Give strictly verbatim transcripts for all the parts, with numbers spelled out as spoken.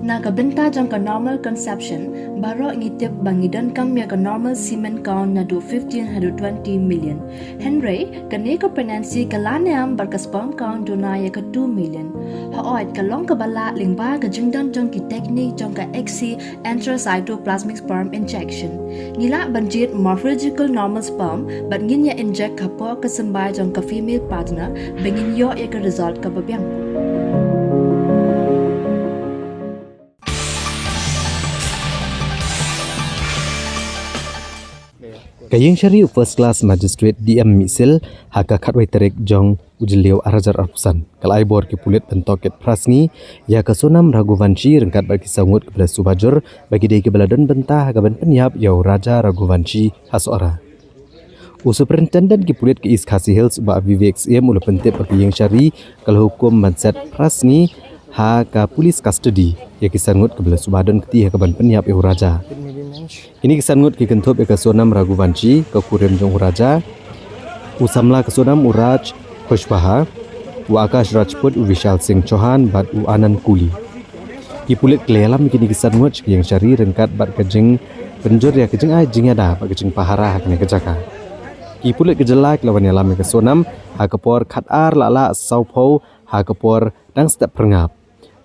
Na ka bynta jong ka normal conception, baroh ngi tip ba ngi donkam ïa ka normal semen count naduh fifteen haduh twenty million. Hynrei, kane ka pregnancy ka la niam bad ka sperm count duna ïa ka two million. Hooid, ka long kaba lah lyngba ka jingdon jong ki teknik jong ka X C intracytoplasmic sperm injection. Ngi lah ban jied morphological normal sperm bad ngin ïa inject hapoh ka symbai jong ka female partner ba ngin ïoh ïa ka result kaba biang. Ka Ïingshari u First Class Magistrate D M Misil ha ka khatwei tarik jong u Jylliew arhajar arphew san ka la ai bor ki pulit ban tohkit phra sngi ïa ka Sonam Raghuvanshi ryngkat bad ki saw ngut kiba la suba jur ba ki dei kiba la don bynta ha ka ban pynïap ïa u Raja Raghuvanshi ha Sohra. U Superintendent ki pulit ka East Khasi Hills u Bah Vivek Syiem u la pyntip ba ka Ïingshari ka la hukum ban set phra sngi ha ka police custody ïa ki san ngut kiba la suba don kti ha ka ban pynïap ïa u Raja. Kine ki san ngut ki kynthup ïa ka Sonam Raghuvanshi, ka kurim jong u Raja, u samla ka Sonam u Raj Kushwaha, u Akash Rajput, u Vishal Singh Chauhan bad u Anand Kuli. Ki pulit ki la ïalam ïa kine ki san ngut sha ka Ïingshari ryngkat bad ka jingpynjur ïa ka jingai jingïada bad ka jingpahara ha kane ka jaka. Ki pulit ka jylla ki la wan ïalam ïa ka Sonam ha ka por khatar la lah sawphew ha ka por dang step phyrngap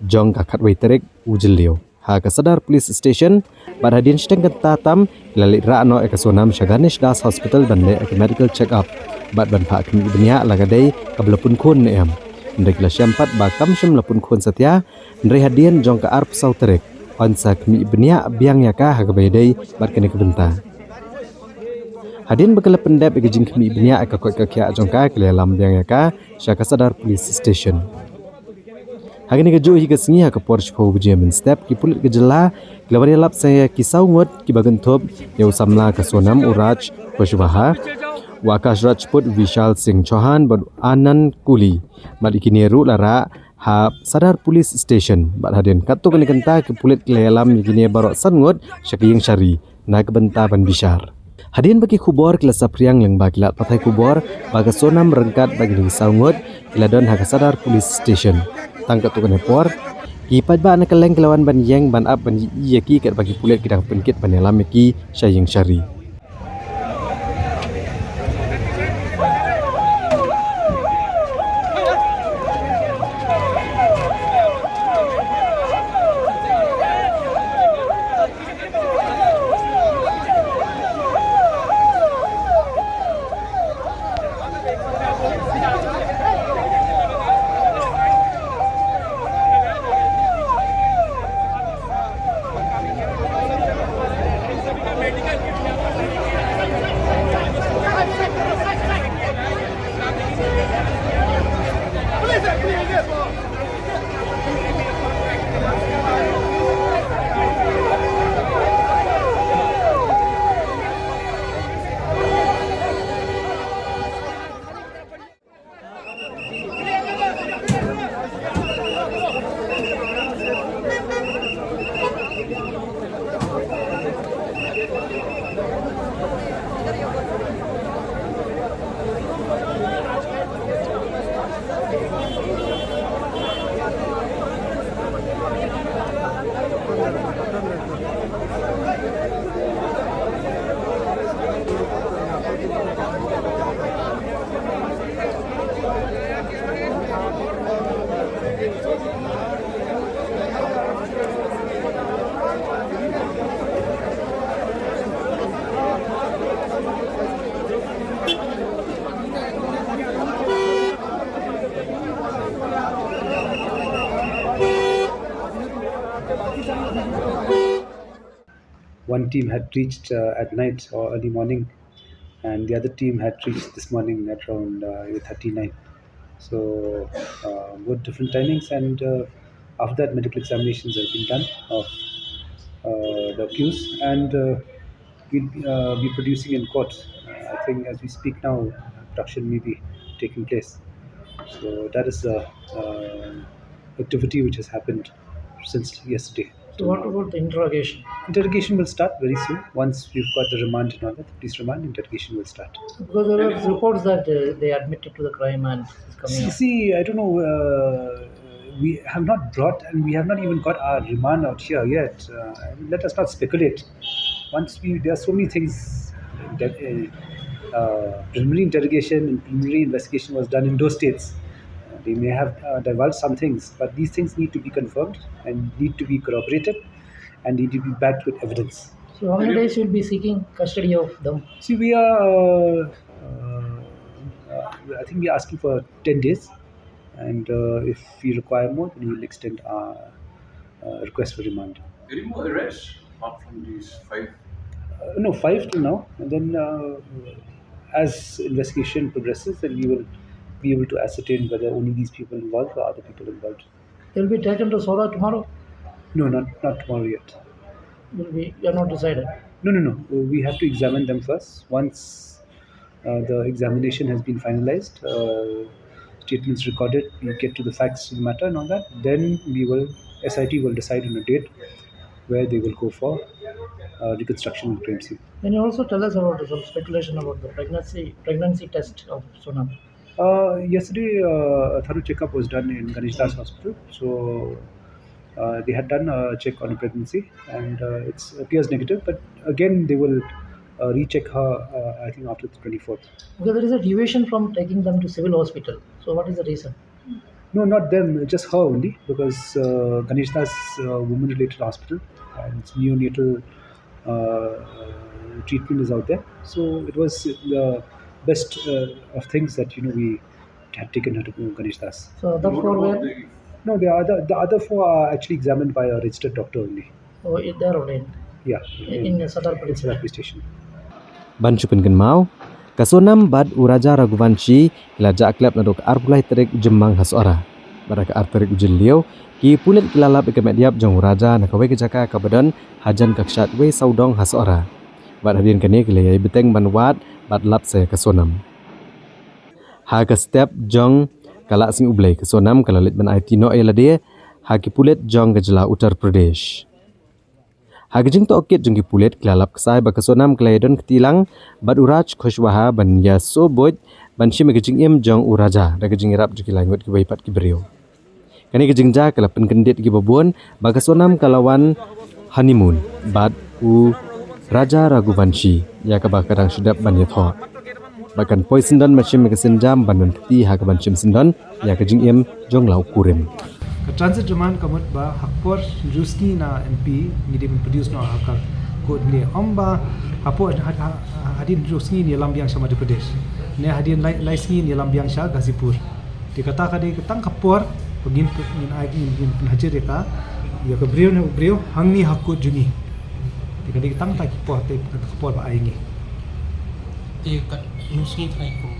jong ka khatwei tarik u Jylliew ha ka Sadar Police Station, bad hadien shiteng kynta tam ki la leit rah noh ïa ka Sonam sha Ganesh Das Hospital ban leh ïa ka medical check up bad ban phah khmih bniah la ka dei kaba la pun khun ne em. Hynrei ki la shem pat ba kam shym la pun khun satia, hynrei hadien jong ka arphew saw tarik yn sa khmih bniah biang ïa ka ha kaba ïadei bad kane ka bynta. Hadien ba ka la pyndep ïa ka jingkhmih bniah ïa ka koit ka khiah jong ka, ki la ïalam biang ïa ka sha ka Sadar Police Station. Ha kane kajuh hi ka sngi ha ka por shiphew baje mynstep, ki pulit ka jylla ki la wan ïalap sa ïa ki saw ngut kiba kynthup ïa u samla ka Sonam u Raj Kushwaha, u Akash Rajput, Vishal Singh Chauhan bad u Anand Kuli. Bad ïa kine ruh la rah ha Sadar Police Station. Bad hadien katto katne kynta ki pulit ki la ïalam ïa kine baroh san ngut sha ka Ïingshari na ka bynta ban bishar. Hadien ba ki khubor ki la saphriang lyngba ki lad pathai khubor ba ka Sonam ryngkat bad kine ki saw ngut ki la don ha ka Sadar Police Station. Tang katto katne por ki paidbah na kylleng ki la wan ban ïeng ban ap ban ïohi ïa ki katba ki pulit ki dang pynkit ban ïalam ïa ki sha Ïingshari. One team had reached uh, at night or early morning, and the other team had reached this morning at around uh, eight thirty-nine. So, uh, both different timings, and uh, after that, medical examinations have been done of uh, the accused, and uh, we'll uh, be producing in court. Uh, I think as we speak now, production may be taking place. So that is the uh, activity which has happened since yesterday. So what about the interrogation? Interrogation will start very soon once we've got the remand and all that. Police remand, interrogation will start. Because there are reports that uh, they admitted to the crime and it's coming See, out. See, I don't know. Uh, We have not brought, and we have not even got our remand out here yet. Uh, let us not speculate. Once we, there are so many things that, uh, uh, preliminary interrogation and preliminary investigation was done in those states. Uh, they may have, uh, divulged some things, but these things need to be confirmed and need to be corroborated and need to be backed with evidence. So how many days you'll be seeking custody of them? See, we are, uh, uh, I think we are asking for ten days, and, uh, if we require more, then we will extend our, uh, request for remand. Any more arrests apart from these five? Uh, no, five till now. And then, uh, as investigation progresses, then we will be able to ascertain whether only these people involved or other people involved. They'll be taken to Sohra tomorrow? No, not, not tomorrow yet. Will be, you have not decided? No, no, no. We have to examine them first. Once, uh, the examination has been finalized, uh, statements recorded, we get to the facts of the matter and all that, then we will, S I T will decide on a date where they will go for, uh, reconstruction of crime scene. Can you also tell us about some speculation about the pregnancy, pregnancy test of Sonam? Uh, yesterday, uh, a thorough checkup was done in Ganesh Das Hospital. So, uh, they had done a check on a pregnancy, and, uh, it appears negative. But again, they will, uh, recheck her, uh, I think, after the twenty-fourth. Because there is a deviation from taking them to civil hospital. So, what is the reason? No, not them, just her only, because, uh, Ganesh Das, uh, women-related hospital, and neonatal, uh, treatment is out there. So it was the best, uh, of things that, you know, we had taken her to Ganesh Das. So the four were? No, the other, the other four are actually examined by a registered doctor only. Oh, it, they're ordained? Yeah, in, in Sadar Police Station. Ban shu pynkynmaw, ka Sonam bad u Raja Raghuvanshi ki la jah klep naduh ka arphew lai tarik u Jymmang ha Sohra. Bad ha ka ar tarik u Jylliew, ki pulit ki la lap ïa ka met ïap jong u Raja na kawei ka jaka kaba don hajan ka kshaid wei sawdong ha Sohra. Bad hadien kane ki la ïai bteng ban wad bad lap sa ïa ka Sonam. Ha ka step jong ka Lah Sngi U Blei, ka Sonam ka la leit ban aiti noh ïa lade ha ki pulit jong ka jylla Uttar Pradesh. Ha ka jingtohkit jong ki pulit, ki la lap ksai ba ka Sonam ka la ïadon kti lang bad u Raj Kushwaha ban ïasoh buit ban shim ïa ka jingim jong u Raja da ka jingïarap jong ki lai ngut kiwei pat ki briew. Kane ka jingjia ka la pynkyndit ïa kiba bun ba ka Sonam ka la wan honeymoon bad u Raja Raghuvanshi, ïa kaba ka dang shu dep ban ïathoh. Ba kan poi syndon ban shim ïa ka sienjam ban don kti ha kaban shim syndon ïa ka jingim jong la u kurim. Ka transit remand ka mut ba ha ka por hynriew sngi na M P ngi dei ban produce noh ha ka court, ne ym ba hapoh ha, ha, hadien hynriew sngi ngi ïalam biang sha Madhya Pradesh, ne hadien lai, lai sngi ngi ïalam biang sha Ghazipur. Te kata ka dei ka tang ka por ba ngin, ngin ai, ngin, ngin pynhajar ïa ka, ïa ka briew ne u briew hangne ha court jong ngi. Te ka dei ka tang ka por, te ka por ba ai ngi. Te katno sngi trai kum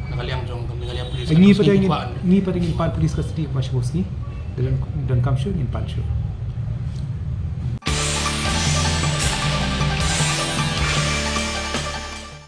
na ka liang jong ka Meghalaya Police, ngi pat ngin, ngi pat ngin pan police custody ba shibun sngi. Don, donkam shuh ngin pan shuh.